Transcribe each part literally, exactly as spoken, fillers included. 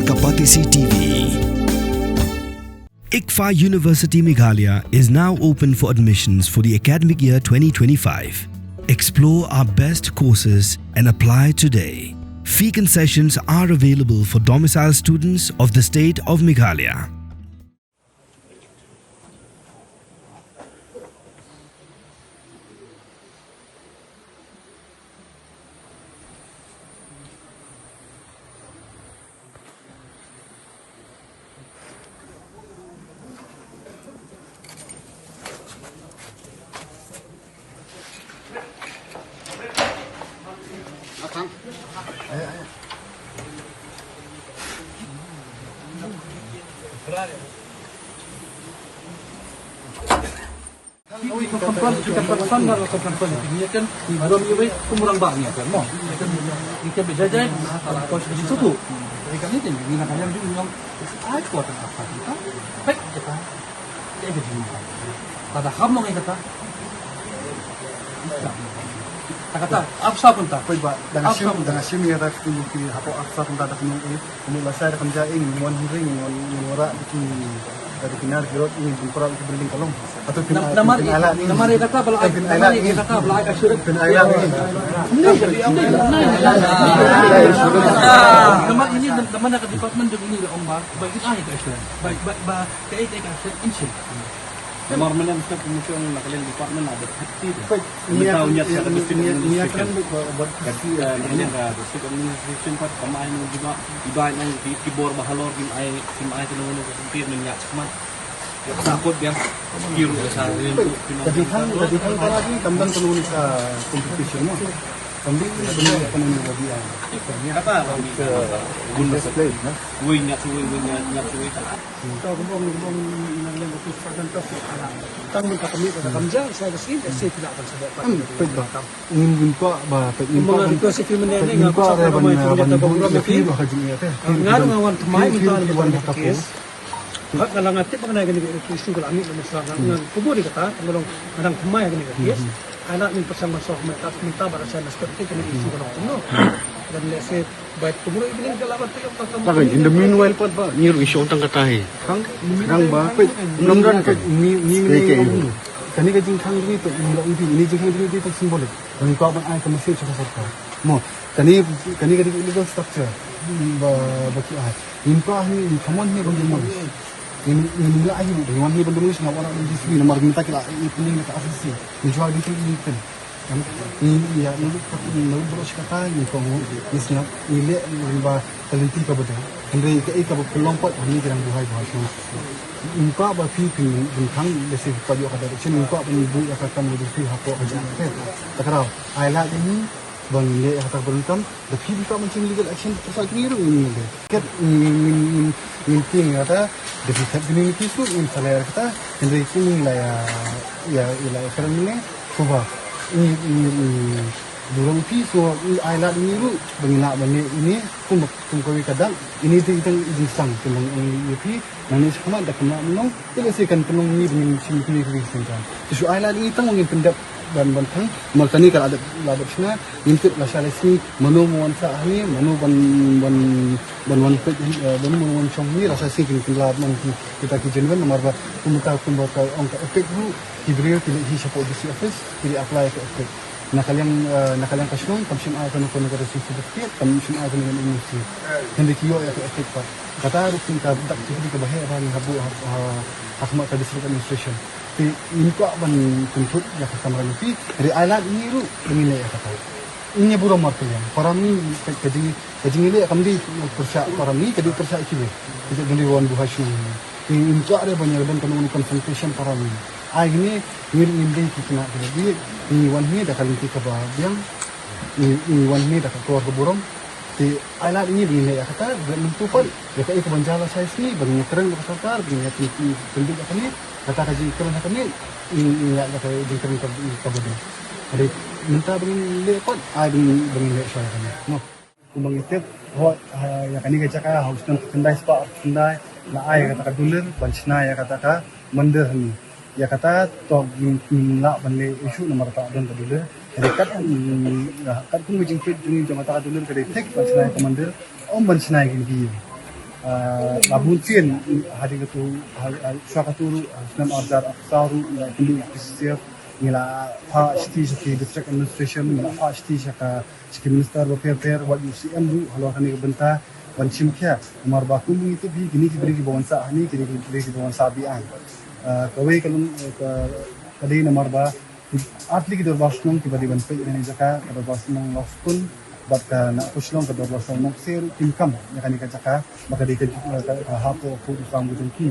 Kapatisi T V. ICFAI University Meghalaya is now open for admissions for the academic year twenty twenty-five. Explore our best courses and apply today. Fee concessions are available for domicile students of the state of Meghalaya. Tada ham nong kata. Kata, apsa pun ta. Poi ba, dang asim, dang asim ïa ta ki, ki hapoh apsa pun ta da kumno, eh, kumno ba sa da kam ja ing, mon hiring, mon, mon ora ki, da ki nar ki rot ing, pun kora ki building kolong. Atau pin, namar, pin ala ni. Namar ïa kata bala, pin ala namar ïa ni. Kata bala ka surat. Pin ala ni. Namar ini, namar ka department jong ini la ong ba, ba kita ai ka surat. Ba, ba, ba, ka ai ka surat insin. Namar mynne mynta promotion na ka liang department na dep thirty. Mynta u ñiat sa ka district administration. Ka, eh, na ka liang ka district administration pat kam ai nong jubab, i bai nong ki, ki bor ba halor kim ai, kim ai ki nong nong ka sempit men ñiat khmat. Sa kot biang. Ki ruh sa rin tu ki nong. Ka jingkhang, ka jingkhang ka lagi kam dang ka nong ka competition mo. Kam dang ka nong ka nong ka biang. Kata bang ka bun display na. Wei ñiat wei, wei ñiat, ñiat wei. Tang mynta kami ka kam ja sa ka skin, sa pila kan sa. Hmm, peit ba. Ngin, ngin kwah ba, peit ngin kwah ban, peit ngin kwah ban, ban, ban buh ïa phi ba ka jingïa te. Nga ruh nga wan thymmai mynta ban wan ka case. Nga la nga tip ba nga nai kane ka issue ka la mih mynta, nga, nga kubur ïa kata, nga long, nga dang thymmai kane ka case. Ai lad ngin pyrshang ban solve mynta, mynta ba la sha na step te kane ka issue ka long kumno. Dan lehse Baik, tomorrow evening ka la ba tayong ka kam. Tapi in the meanwhile pat ba ngi ruh ngi shong tang kata hi. Khang, nang ba peit, nang ran ka. Ngi, ngi, ngi, ngi. Kane ka jingkhang jong ngi peit, ngi la udi, ini jingkhang jong ngi peit symbolic. Ngi kwah ban ai ka message sha ka sorkar. Mo, kane, kane ka dei ka illegal structure. Ba, ba ki ai. Ngi kwah hi, ngi common hi ban demolish. Ngi, ngi la hi, ngi wan hi ban demolish, nga wan ban demolish, namar ngi ta ki la, ngi pynlong ka R C C. Ngi jua di tu ngi pyn. Ngi, ïa, ngi lut, ngi lut baroh shi katta, ngi kohnguh, ngi sngap, ngi leh lyngba ka lynti kaba dei. Hynrei kaei kaba pynlong pat, hangne ki dang buhai buhai shnong. Ngim kwah ba phi phin, phin khang, lehse phi kwah ïoh ka direction, ngim kwah ba ngi buh ïa ka kam ba phi hapoh ka jingïa. Te, ta karaw, ai lad ïa ngi, ba ngin leh ïa kata kaba donkam, da phi phi kwah ban shim legal action, pyrshah ïa ngi ruh ngin leh. Kat, ngin, ngin, ngin, ngin tieng ïa kata, da phi thep ïa ngi, phi suk, ngin sa leh ïa kata, hynrei kum la ïa, ïa, ïa la ïa kren ne, Kumba, i, i, i, burom phi, so, i ai lad ïa ngi ruh, ba ngin lah ban leh ine, kum, kum kawei ka dak, ine te i tang i jingsang, te nang ong ïa phi, nangne shakhmat da kam lah ban long, te lehse kan pynlong ïa ngi ba ngin shim kine kine ki synjam. Te shu ai lad ïa ngi tang ba ngin pyndep ban, ban thang, namar kane ka la dep, la dep shna, ngim tip la sha lai sngi, mano mo wan sah hangne, mano ban, ban, ban wan peit, eh, ban, mano wan shong hangne, la sha sngi kin, kin lah ban ki, kita ki genuine, namar ba, kumta, kumba ka ong ka EPIC ruh, ki briew ki leit hi shapoh D C office, ki leit apply ka EPIC. Na ka liang, eh, na ka liang ka shnong, kam shym ai kano kano ka resolution certificate, kam shym ai kano kano N O C. Hynrei ki ïoh ïa ka EPIC pat. Kata ruh phin ka dak ki briew kaba heh ba ngi ha buh ha, ha, ha khmat ka district administration. Te ngim kwah ban pynthut ïa ka kamram phi, hynrei ai lad ïa ngi ruh, ba ngin leh ïa kata. Ngin ïa burom markylliang. Para mih ka, ka jing, ka jingïaleh kam dei pyrshah para mih, ka dei pyrshah kiwei. Ka dei wan buhai shnong. Ngim kwah re ban ïa don kano kano confrontation para mih. Ai ngi, ngi, ngim dei ki khynnah kiba bieit, ngi wan hi da ka lynti kaba biang, ngi, ngi wan hi da ka kor ka burom. Te ai lad ngi ba ngin leh ïa kata, bad mynta pat, ïa kaei kaban jia la shai sngi, ba ngin ïa kren bad ka sorkar, ba ngin ïa pyn-, pyn-, pyndep ïa kane, kata ka jingkren ha kane, ngi, ngi ïa da ka jingkren ka, kaba dei. Hynrei mynta ba ngin leh pat, ai ba ngin, ba ngin leh shwa ïa kane. Mo. Kumba ngi tip, ho, ha, ïa kane ka jaka, ha u snem khyndai spah khyndai, la ai ïa kata ka dulir, ban shna ïa kata ka mandir hangne. Ïa kata, to ngim, ngim lah ban leh issue namar kata don ka dulir. Hynrei kat, mm, kat kum ka jingpeit jong ngi jong kata ka dulir ka dei thik ban shna ïa ka mandir, ym ban shna ïa kine ki ïing. Ah, la bun sien, hadien katu, ha, ha, shuwa katu ruh, ha, snem arhajar arphew saw ruh, la kynduh ïa ka P C C F, ngi la phah shithi sha ki district administration, ngi la phah shithi sha ka, sha ki minister bapher bapher, wat u C M ruh, halor kane ka bynta, ban shim khia, namar ba kum ngi tip hi, kine ki briew kiba wan sah hangne, kine ki briew kiba wan sah biang. Ah, kawei ka long, ka, ka dei namar ba, Ar tylli ki dorbar shnong kiba dei ban peit ïa kane ka jaka, ka dorbar shnong Lawskun, bad ka Nahpushlong, ka dorbar shnong Nongkseh ruh kim kam ïa kane ka jaka, ba ka dei ka, ka, ka hapoh, hapoh u farm ka jong ki.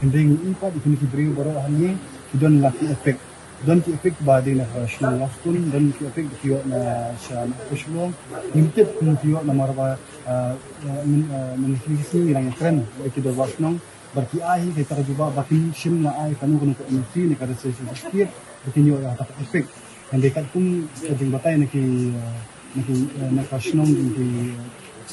Hynrei ngi i pat ïa kine ki briew baroh hangne, ki don la ki effect. Don ki effect ba dei na ka shnong Lawskun, don ki effect ba ki ïoh na sha Nahpushlong. Ngim tip kum ki ïoh namar ba, ah, ah, ngin, ah, mynta ki sngi ngi dang ïakren ïa ki dorbar shnong. Bad ki ai hi kita ka jubab ba kim shym la ai kano kano ka N O C ne ka registration certificate ba kin ïoh ïa kata ka effect. Hynrei katkum ka jingbatai na ki, eh, na ki, eh, na ka shnong, na ki,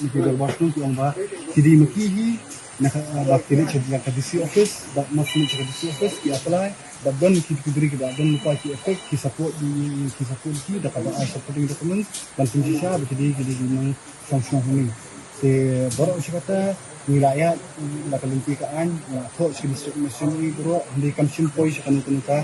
na ki dorbar shnong ki ong ba ki dei ma ki hi na ka, eh, ba ki leit sha ka D C office, bad ma ki leit sha ka D C office ki apply, bad don ki, ki briew kiba don lypa ki effect, ki support, ki, ki support ki da kaba ai supporting documents, ban pynshisha ba ki dei, ki dei ki nong shnong shnong hangne. Te baroh shi katta ngi la ïaid, la ka lynti ka aiñ, la thoh sha ki district machinery baroh, hynrei kam shym poi sha kano kano ka,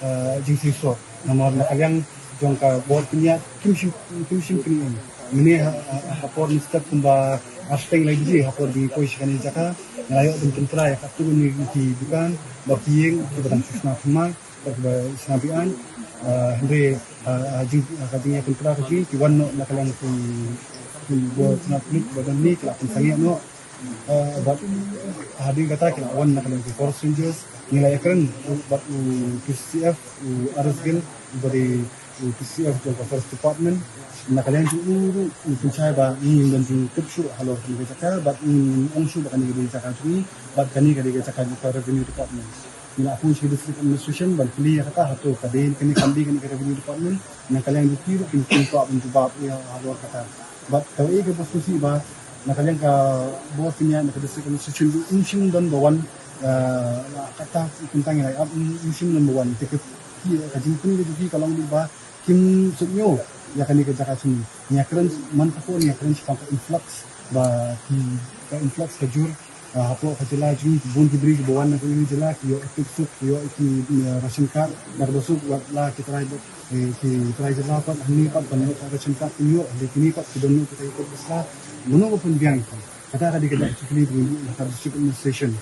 eh, jingshisha. Namar na ka liang jong ka bor pynïaid kim shym, kim shym pynïaid. Mynne ha, ha, ha por mynstep kumba ar shiteng lai baje ha por ba ngi poi sha kane ka jaka, nga la ïoh ban pyntra ïa katto katne ki dukan bad ki ïing kiba dang shu shna thymmai. Bad kiba shna biang, ah, hynrei, ah, ah, jing, ah, ka jingïapyntra ka jong ngi, ki wan noh na ka liang ki, ki bor tnat pulit ba don hangne, ki la pynsangeh noh. Ah, bad, ah, hadien kata ki la wan na ka liang ki forest rangers, ngi la ïakren bad u P C C F, u Aris Gill, uba dei u P C C F jong ka forest department. Na ka liang jong u ruh u pynshai ba ngim don jingtip shuh halor kane ka jaka, bad ngim ong shuh ba kane ka dei jaka jong ngi, bad kane ka dei ka jaka jong ka revenue department. Ngi la phone sha ki district administration ban kylli ïa kata, hato ka dei kane, kam dei kane ka revenue department. Na ka liang jong ki ruh kim, kim kwah ban jubab ïa halor kata. Bad kawei kaba sngewsih ba na ka liang ka bor pynïaid na ka district administration ruh ym shym don ba wan, eh, la kata kumta ngi la ïap, ym, ym shym don ba wan. Te ka, ki, ka jingpyn ka jong ki ka long dei ba kim suidñiew ïa kane ka jaka jong ngi. Ngi ïakren man ka por, ngi ïakren shaphang ka influx ba ki, ka influx ka jur, ah, hapoh ka jylla jong ngi, bun ki briew kiba wan na ka jylla ki ïoh ïa ki suk, ki ïoh ïa ki, eh, ration card, na kaba suk wat la ki trai, eh, ki trai jylla pat hangne pat ban ïoh ka ration card kim ïoh, hynrei kine pat ki don ïoh ki trai card ba sla. Mano ba pynbiang ïa ki? Kata ka dei ka jaka jingkylli ba ngi ïoh na ka district administration.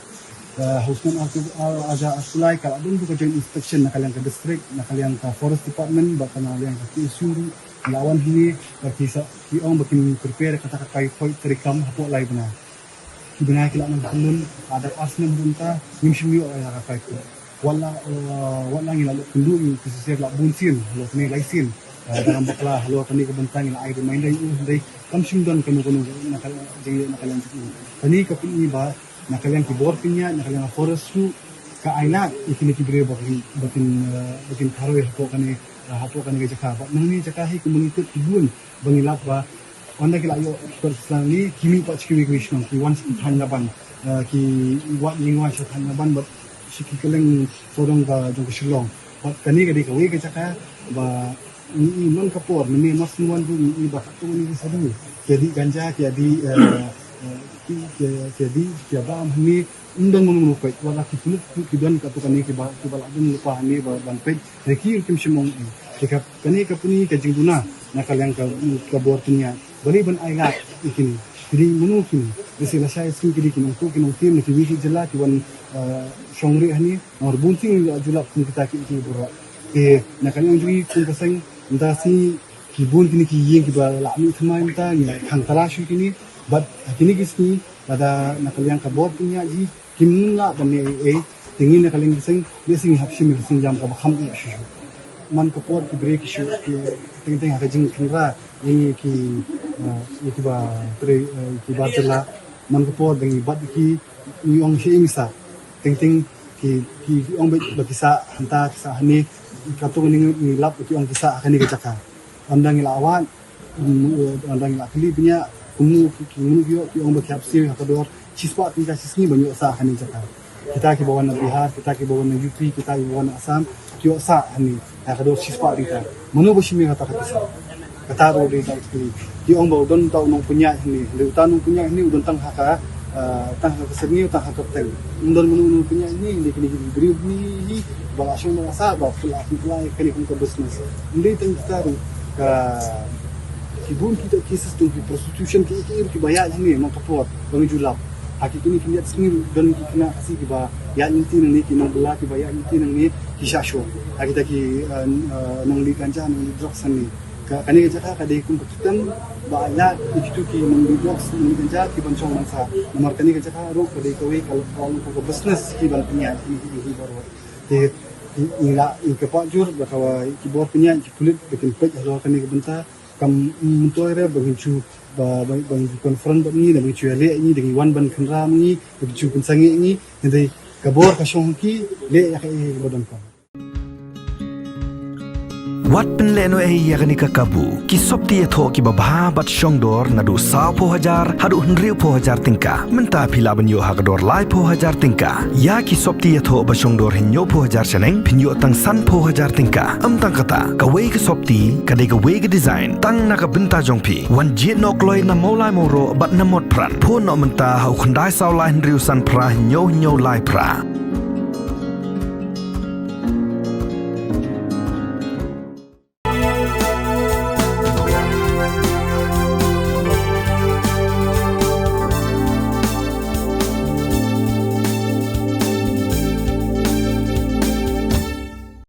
Ah, ha u snem ar, ar, arhajar arphew lai ka la don ruh ka joint inspection na ka liang ka district, na ka liang ka forest department bad na ka liang ka K S U ruh. La wan hangne bad ki sa, ki ong ba kin prepare kata ka kai point trei kam hapoh lai bnai. Ki bnai ki la nang kynlun, ka dap ar snem ruh mynta ngim shym ïoh ïa ka kai point. Wat la, eh, wat la ngi la leit kynduh ïa u P C C F la bun sien, halor kane lai sien. Eh, da kam bakla halor kane ka bynta ngi la ai reminder ïa u, hynrei kam shym don kano kano na ka jingïoh na ka liang jong u. Kane ka pyni ba na ka liang ki bor pynïaid, na ka liang ka forest ruh ka ai lad ïa kine ki briew ba kin, ba kin, eh, ba kin kharoi hapoh kane, eh, hapoh kane ka jaka. Bad nangne jaka hi kumba ngi tip ki bun ba ngi lap ba ynda ki la ïoh ki kot ki sla hangne, ki mih pat sha kiwei kiwei shnong, ki wan sha ki thaiñ Laban, eh, ki wad ïing wai sha thaiñ Laban bad sha ki kylleng sawdong ka jong ka Shillong. Bad kane ka dei kawei ka jaka ba ngi i man ka por, mynne Mawsynwon ruh ngi i ba katto katne ki sadu ki ïa dih ganja, ki ïa dih, eh, eh, ki, ki, ki ïa dih, ki ïa bam hangne, ym don mano mano peit, wat la ki pulit ruh ki don katto katne kiba, kiba la don lypa hangne ba, ban peit, hynrei ki ruh kim shym ong ei. Te ka, kane ka pyni ka jingduna na ka liang ka, ka bor pynïaid. Balei ban ai lad ïa kine? Ki dei mano kine? Lehse lashai shisien ki dei ki nongtuh ki nongtien na kiwei ki jylla ki wan, eh, shong rieh hangne. Namar bun sien ngi la ju lap kum kita ki, ki baroh. Te na ka liang jong ngi kum ka seng, mynta ka sngi ki bun kine ki ïing kiba la mih thymmai mynta ngi la khang talash ïa kine. Bad ha kine ki sngi lada na ka liang ka bor pynïaid hi kim lah ban ïa ei ei, te ngi na ka liang ka seng, lehse ngi hap shim ïa ka sienjam kaba kham eh shuh shuh. Man ka por ki briew ki shu, ki teng teng ha ka jingkhynra ïa ngi ki, eh, ïa kiba trei, eh, ki bar jylla. Man ka por da ngi bat ïa ki, ngi ong shaei ngi sah. Teng teng ki, ki, ki ong ba, ba ki sah hangta, ki sah hangne. Katto katne ngi lap ki ong ki sah ha kane ka jaka. Ynda ngi la wad, mm, ynda ngi la kylli bniah, kumno ki, ki, kumno ki ïoh, ki ong ba ki hap siew ha ka dor shispah tyngka shi sngi ban ïoh sah ha kane ka jaka. Kita kiba wan na Bihar, kita kiba wan na U P, kita kiba wan na Assam, ki ïoh sah hangne ha ka dor shispah tyngka. Mano ba shim ïa kata ka pisa? Kata ruh dei ka kylli. Ki ong ba u don uta u nongpynïaid hangne, hynrei uta u nongpynïaid hangne u don tang ha ka, Ah, tang ha ka syrngiew, tang ha ka kyrteng. Ym don mano mano pynïaid ïa ngi, ynda kine ki briew hi, ba la shong ba la sah, ba pynlait pynlait kane kum ka business. Ym dei tang kita ruh, ka ki bun kita ki system ki prostitution ki ki ki ba ïaid hangne man ka por ba ngi ju lap. Ha ki kine ki ïaid sngi ruh don ki khynnah Khasi kiba ïaid lynti nangne, ki nongbylla kiba ïaid lynti nangne, ki shah shong. Ha kita ki, ah, ah, nongli ganja, nongli drugs hangne. Ka, kane ka jaka ka dei kum ka kyrteng ba ïa ki, kitu ki nongli drugs, nongli ganja ki ban shong ban sah. Namar kane ka jaka ruh ka dei kawei ka, ka, ka business ki ban pynïaid ki, ki, ki, ki bor. Te i, i la i ka pah jur ba ka wa ki bor pynïaid ki pulit ba kin peit halor kane ka bynta. Kam myntoi re ba ngin shu ba, ba, ba ngin confront ba ngi, ba ngin shu ïaleh ngi, da ngi wan ban kynra ngi, ba ngin shu pynsangeh ngi. Hynrei ka bor ka shong ki, leh ïa kaei ba donkam. Wat pynlehnohei ïa kane ka kabu. Ki sopti ïathoh kiba bha bad shongdor naduh sawphew hajar haduh hynriewphew hajar tyngka. Mynta phi lah ban ïoh ha ka dor laiphew hajar tyngka. Ïa ki sopti ïathoh ba shongdor hynñiewphew hajar shaneng, phin ïoh tang sanphew hajar tyngka. Ym tang kata, kawei ka sopti ka dei kawei ka design tang na ka bynta jong phi. Wan jied noh kloi na Mawlai Mawroh bad na Motphran. Phone noh mynta ha u khyndai saw lai hynriew san phra hynñiew hynñiew lai phra.